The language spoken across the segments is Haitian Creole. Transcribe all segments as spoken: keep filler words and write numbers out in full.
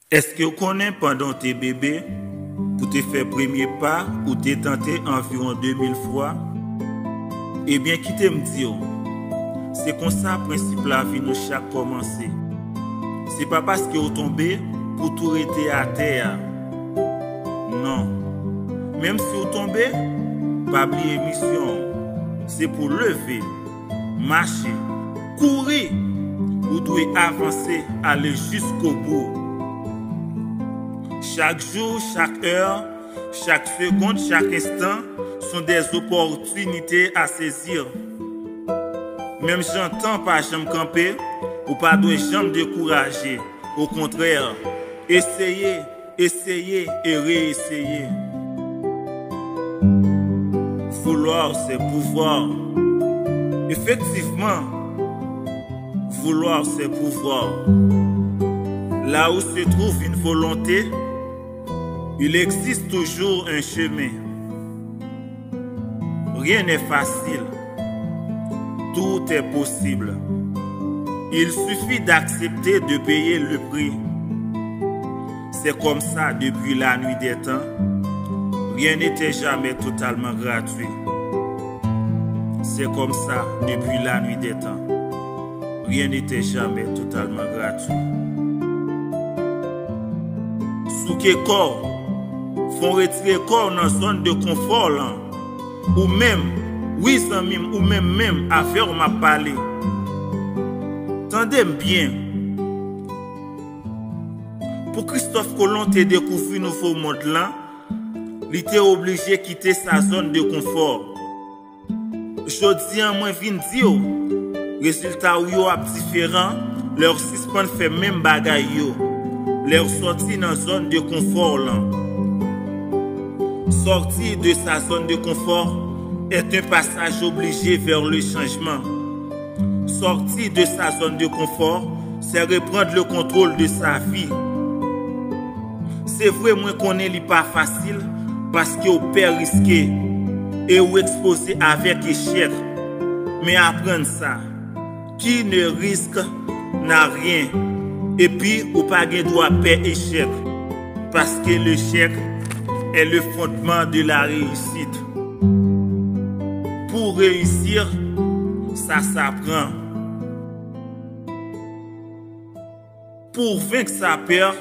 Èske w konnen pandan w te bebe, pou te fè premye pa, ou te tante anviwon de mil fwa? Ebyen, kite m di w, se konsa prensip lavi nou chak kòmanse. Se pa paske w tonbe pou tou rete atè a. Non. Menm si w tonbe, pa bliye misyon w. Se pou w leve, mache, kouri. Ou dwe avanse, ale jiskobou. Chak jou, chak è, chak segonn, chak enstan sont des opportunités à saisir. Menm jan tan pa janm kanpe, ou pa dwe janm dekouraje. Okontrè, eseye, eseye e reeseye. Vouloir, c'est pouvoir. Effectivement, vouloir, c'est pouvoir. Là où se trouve une volonté, il existe toujours un chemin. Rien n'est facile. Tout est possible. Il suffit d'accepter de payer le prix. C'est comme ça depuis la nuit des temps. Rien n'était jamais totalement gratuit. C'est comme ça depuis la nuit des temps. Rien n'était jamais totalement gratuit. Souke kò w, fò w retire kò w nan zòn de konfò w lan. Ou menm, wi zanmi m, ou menm menm, avè w m ap pale. Tande m byen. Pou Kristòf Kolon te dekouvri nouvo mond lan, li te oblije kite sa zòn de konfò. Jodi an, mwen vin di w, rezilta w yo ap diferan lè w sispann fè menm bagay yo, lè w sòti nan zòn de konfò w lan. Sortir de sa zone de confort est un passage obligé vers le changement. Sortir de sa zone de confort, c'est reprendre le contrôle de sa vie. Se vre, mwen konnen li pa fasil, paske w pè riske e w ekspoze avèk echèk. Men aprann sa, qui ne risque n'a rien. Epi, ou pa gen dwa pè echèk, paske l'échec est le fondement de la réussite. Pour réussir, ça s'apprend. Pour vaincre sa peur,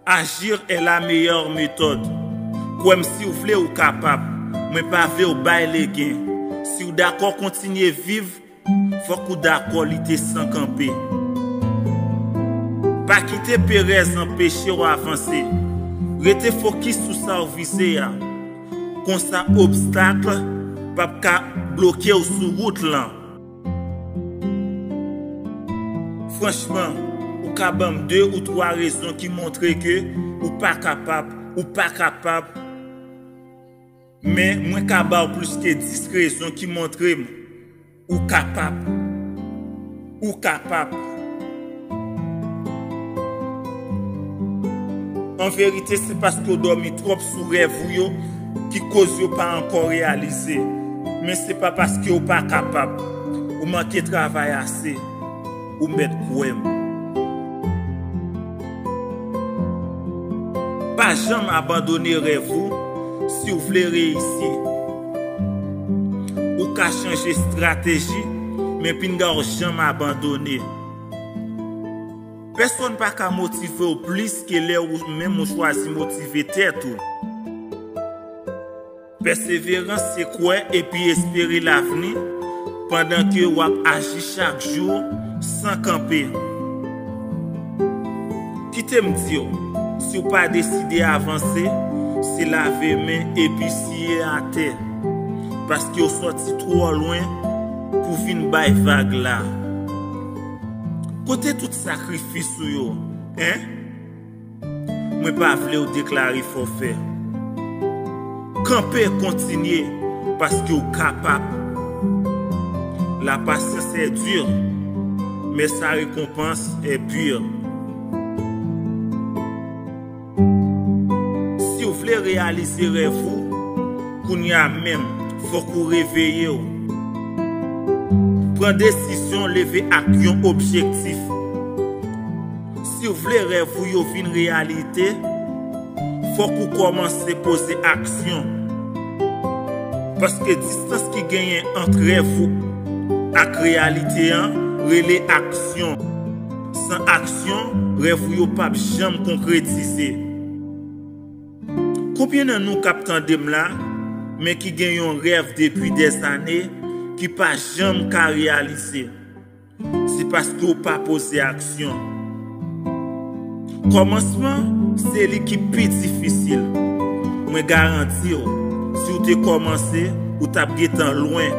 agir est la meilleure méthode. Kwè m si w vle, ou kapab. Mwen pa vle w bay legen. Si w dakò kontinye viv, fòk ou dakò lite san kanpe. Pa kite perèz anpeche w avanse. Rete fokis sou sa w vize a. Konsa, obstak p ap ka bloke w sou wout lan. Franchman, ou ka ban m de ou twa rezon ki montre ke ou pa kapab, ou pa kapab. Men mwen ka ba w plis ke dis rezon ki montre m ou kapab. Ou kapab. An verite, se paske w dòmi twòp sou rèv ou yo ki koz yo pa ankò reyalize. Men se pa paske w pa kapab. Ou manke travay ase. Ou mèt kwè m. Pa janm abandone rèv ou si w vle reyisi. Ou ka chanje estrateji, men pinga w janm abandone. Pèsonn pa ka motive w plis ke lè ou menm ou chwazi motive tèt ou. Pèseverans se kwè epi espere lavni pandan ke w ap aji chak jou san kanpe. Kite m di w, si w pa deside avanse, se lave men epi siye atè, paske w sòti twò lwen pou vin bay vag la. Kote tout sakrifis ou yo, en? Mwen pa vle w deklare fòfè. Kanpe, kontinye, paske w kapab. La patience est dure, mais sa récompense est pure. Si w vle reyalize rèv ou, kounye a menm, fòk ou reveye w. Pran desizyon, leve ak yon objektif. Si w vle rèv ou yo vin reyalite, fòk ou kòmanse poze aksyon. Paske distans ki genyen ant rèv ou ak reyalite an rele aksyon. San aksyon, rèv ou yo p ap janm konkretize. Konbyen nan nou k ap tande m la, men ki gen yon rèv depi dèzane ki pa janm ka reyalize? Se paske w pa poze aksyon. Kòmansman, se li ki pi difisil. Mwen garanti w, si w te kòmanse, ou t ap gentan lwen.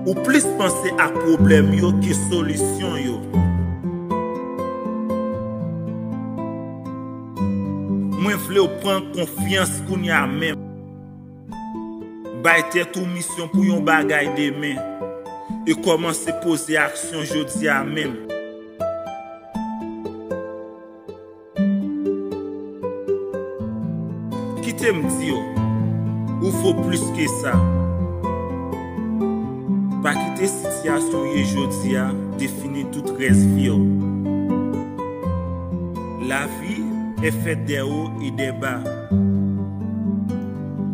Ou plis panse ak pwoblèm yo ke solisyon yo. Mwen vle w pran konfyans kounye a menm. Bay tèt ou misyon pou yon bagay demen e kòmanse poze aksyon jodi a menm. Kite m di w, ou vo plis ke sa. Pa kite sitiyasyon w ye jodi a defini tout rès vi w. Lavi est faite des hauts et des bas.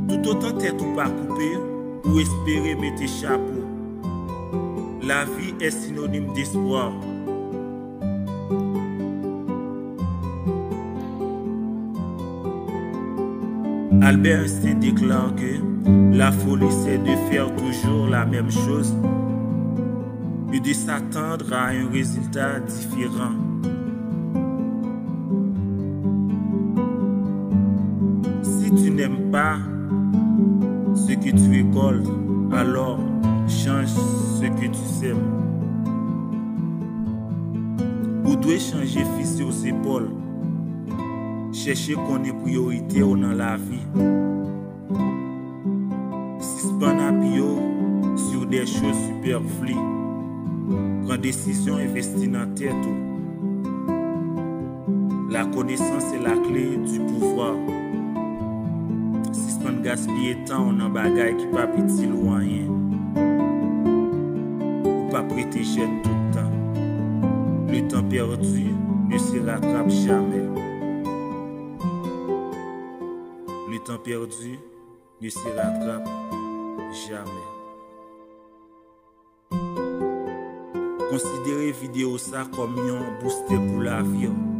Toutotan tèt ou pa koupe, ou espere mete chapo. Lavi est synonyme d'espoir. Albert Einstein déclare que la folie, c'est de faire toujours la même chose et de s'attendre à un résultat différent. Si tu n'aimes pas ce que tu récoltes, alors change ce que tu sèmes. Ou dwe chanje fizi w zepòl. Chèche konnen priyorite w nan lavi. Sispann apiye w sur des choses superflues. Pran desizyon envesti nan tèt ou. La connaissance est la clé du pouvoir. Sispann gaspiye tan w nan bagay ki p ap itil ou anyen. Ou p ap rete jèn tout tan. Le temps perdu ne se rattrape jamais. Le temps perdu ne se rattrape jamais. Konsidere videyo sa kòm yon boustè pou lavi w.